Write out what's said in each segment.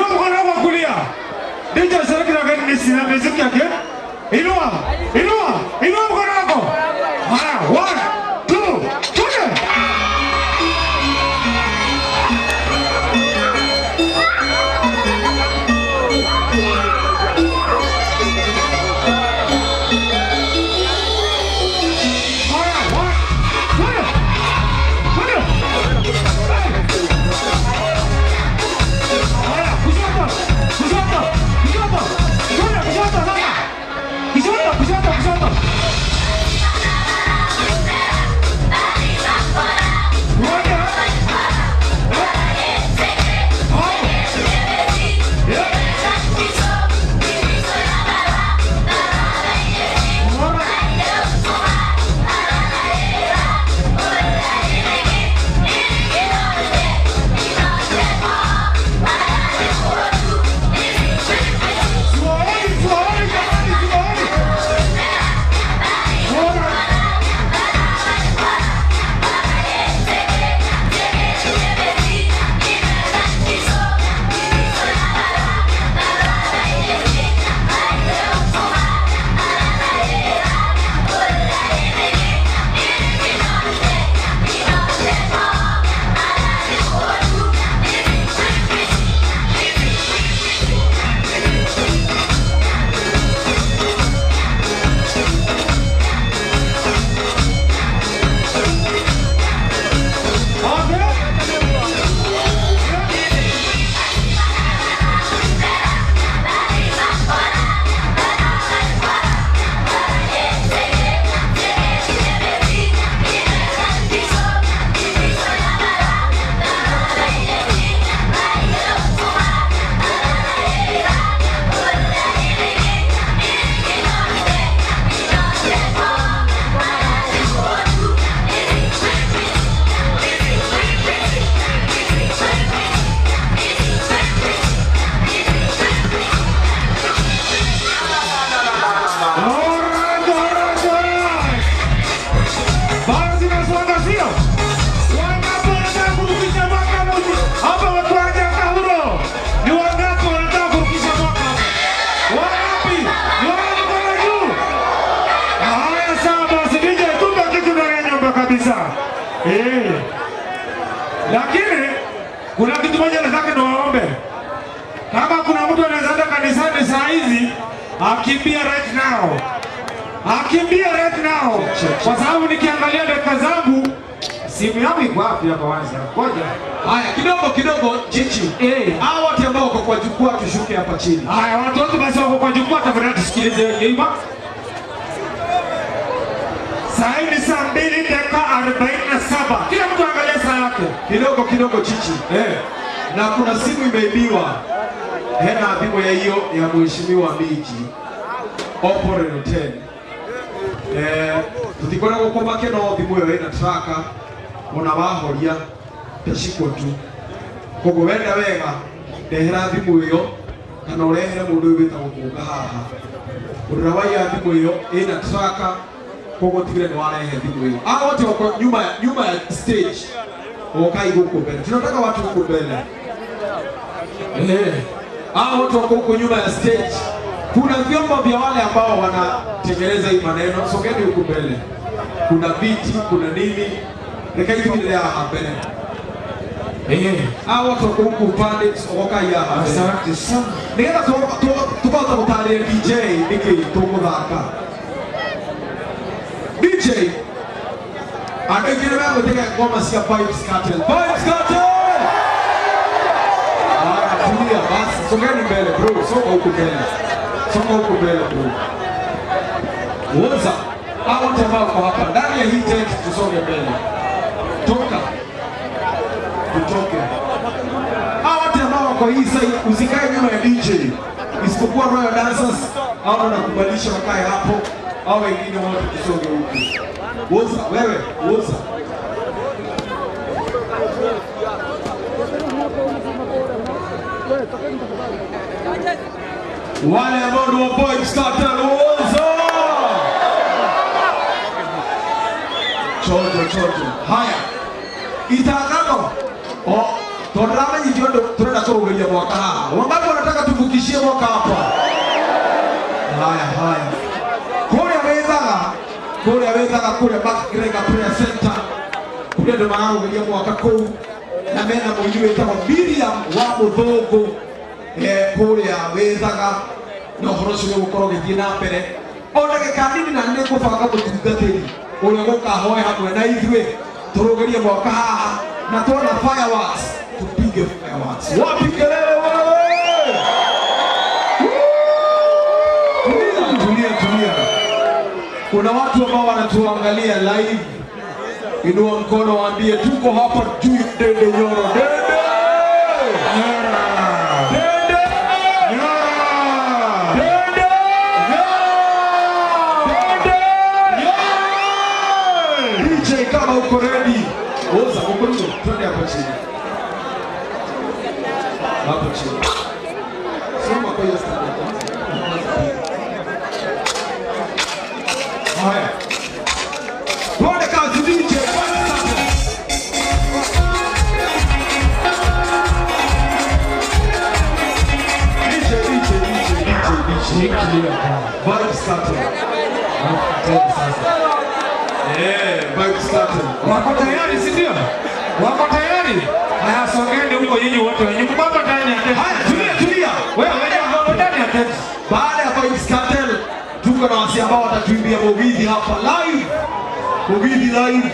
Inua mkono wako wa kulia. DJ select again ni sina music again. Inua, inua, inua mkono wako. Haya, 1 2 3. Lakini kuna kitu moja nataka niwaombe. Kama kuna mtu anaweza enda kanisani saa hizi, akimbia right now. Akimbia right now. Kwa sababu nikiangalia dakika zangu, simu yangu iko wapi hapa kwanza? Ngoja. Haya, kidogo kidogo Chichi. Hao wote ambao wako kwa jukwaa tushuke hapa chini. Haya, watu wote basi wako kwa jukwaa tafadhali tusikilize nyimbo. Saa hii ni saa 2:47. Kila mtu angalie saa yake. Kidogo kidogo Chichi. Na kuna simu imeibiwa. Hena thimu ya hiyo ya mheshimiwa Miji. Oppo Reno 10. Tutikoragwo kũmake no thimu ĩyo ĩna tracker ona wahoria tacikwo tu. Koguo wenda wega ndehera thimu ĩyo kana ũrehere mũndũ ũyũ wĩtagwo Mũnga haha. Ũrĩa waiya thimũ ĩyo ĩna tracker koguo tigire nĩ warehe thimũ ĩyo. Hao wote wako nyuma ya stage. Wakai huko mbele. Tunataka watu huko mbele. Hao wote wako huko nyuma ya stage. Kuna vyombo vya wale ambao wanatengeneza hii maneno, sogeni huko mbele. Kuna viti, kuna nini. Reka hivi hapa mbele. Hao watu wako huko upande, wakai hapa. Asante sana. Nigera tukota gutaria DJ niki tuguthaka. DJ andũ aingĩ nĩ megwĩtĩka ngoma cia Vybz Kartel. Vybz Kartel! Haya, tulia basi, sogeni mbele bro, songa huku mbele. Songa huku mbele bro. Woza, hao wote ambao wako hapa ndani ya hii tent tusonge mbele. Toka. Tutoke. Hao wote ambao wako hii side usikae nyuma ya DJ. Isipokuwa Royal Dancers, hao wanakubalisha wakae hapo, hao wengine wote tusonge huku. Woza, wewe, woza. Wale ambao ni wa Vybz Kartel, woza. Chojo, chojo. Haya. Itagano. Oh, Tondu ndamenyithio andu turenda kurugeria mwaka haha. Wangapi wanataka tuvukishie mwaka hapa? Haya haya. Kuria wethaga, kuria wethaga kuria MacGregor Prayer Center. Kuria andu mararugeria mwaka kuu na mena mũini wĩtagwo Miriam wa Mũthũngũ kũrĩa wĩthaga na ũhoro ũcio nĩ ũgũkorwo ũgĩthiĩ na mbere o ndagĩka nini na nĩ ngũbanga mũtungatĩri ũrĩa ũgũka hoe hamwe na ithuĩ tũrũgĩrie mwaka haha na tuona fireworks tupige fireworks. Wapi kelele wewe? Tulia, tulia, tulia. Kuna watu ambao wanatuangalia live. Inua mkono waambie tuko hapa juu ya Ndindi Nyoro. Ndindi! Nyoro! Ndindi! Nyoro! Ndindi! Nyoro! Ndindi! DJ kama uko ready. Oza uko chini. Twende hapo chini. Hapo chini. Soma kwa hiyo stand kwanza. Haya. Twende kazi DJ. DJ DJ DJ DJ DJ. Vibe starter. Vibe starter. Wako tayari si ndio? Wako tayari? Haya, songeni huko nyinyi wote wenye kubaba ndani ya tent. Haya, tulia tulia. Wewe wewe ndani ya tent. Baada ya Vybz Kartel tuko na wasi ambao watatuimbia Mugithi hapa live. Mugithi live.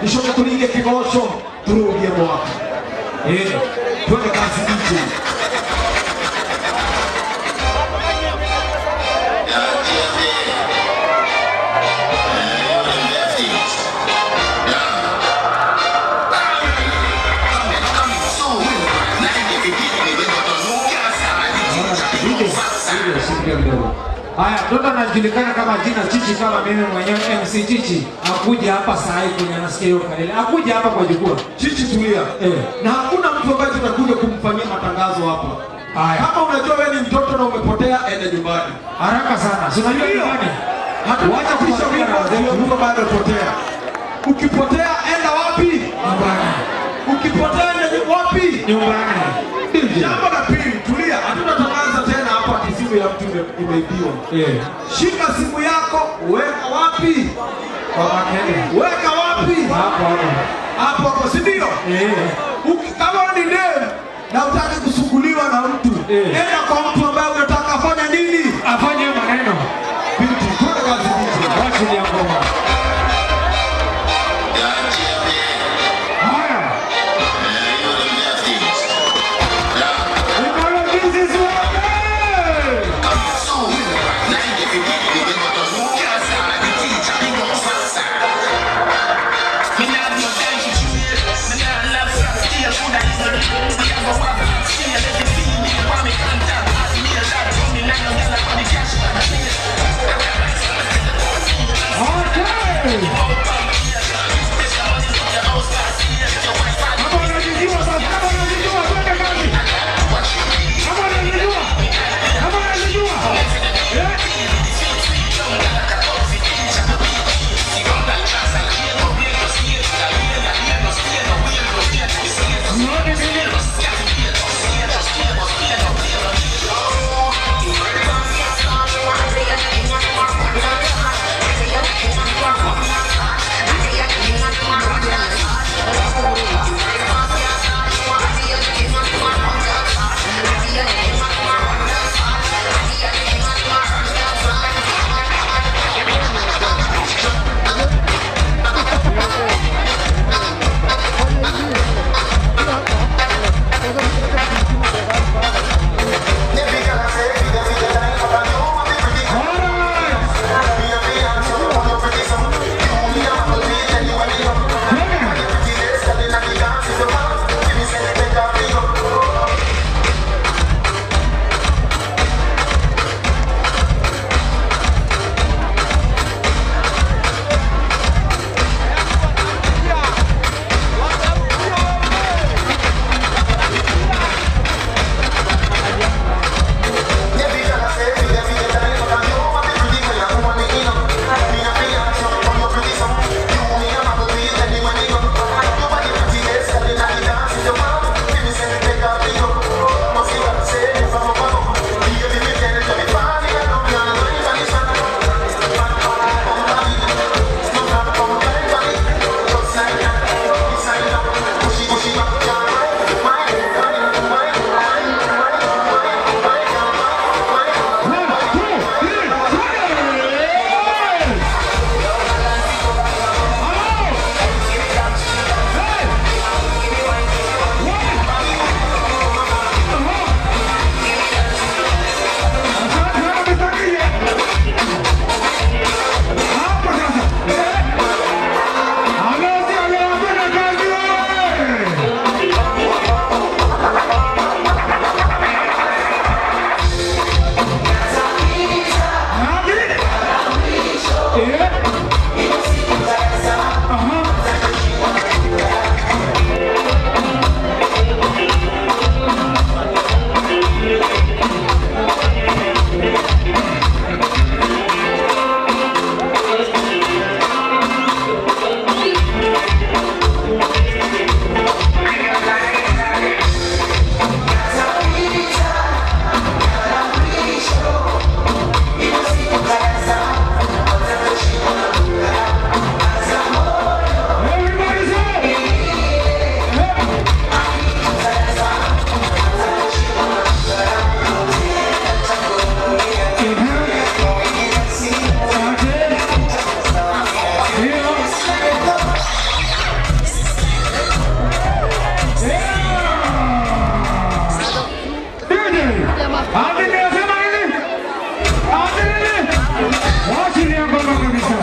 Nishoka tulinge kigosho turugie mwaka. Twende kazi DJ. Haya, mtoto anajulikana kama jina Chichi, kama mimi mwenyewe MC Chichi. Akuja hapa saa hii kwenye nasikia hiyo kelele. Akuja hapa kwa jukwaa. Chichi tulia. Na hakuna mtu ambaye tutakuja kumfanyia matangazo hapa. Haya. Kama unajua wewe ni mtoto na umepotea, enda nyumbani. Haraka sana. Si unajua nyumbani. Hatuacha kuisha wimbo mtu ambaye amepotea. Ukipotea enda wapi? Nyumbani. Ukipotea enda wapi? Nyumbani. Jambo la pili, tulia. Hatutatangaza tena hapa ati simu ya mtu imeibiwa. Shika simu yako, weka wapi? Kwa makele. Weka wapi? Hapo hapo. Hapo hapo, si ndio? Kama ni dem na utaki kusuguliwa na mtu, enda kwa mtu ambaye unataka afanye nini? Afanye maneno. Binti, twende kazi binti. Wachilia ngoma. Haya. Ati nimesema nini? Ati nini? Wachilia ngoma kabisa.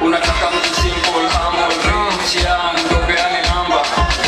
Unataka mtu simple, humble, rich, young, ndopeane namba.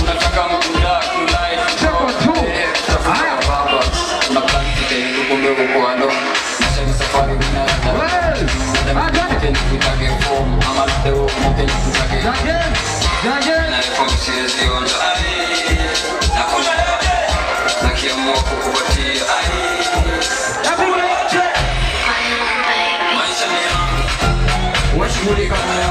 Unataka mtu dark, light, tafuta baba. Unaplan kitendo, kumbe uko alone. Maisha ni safari, unalala. Nikutage form, ama leo moke nikutage. Na form siwezi onja. Nakiamua kukupatia. Maisha ni yangu. Washughulika na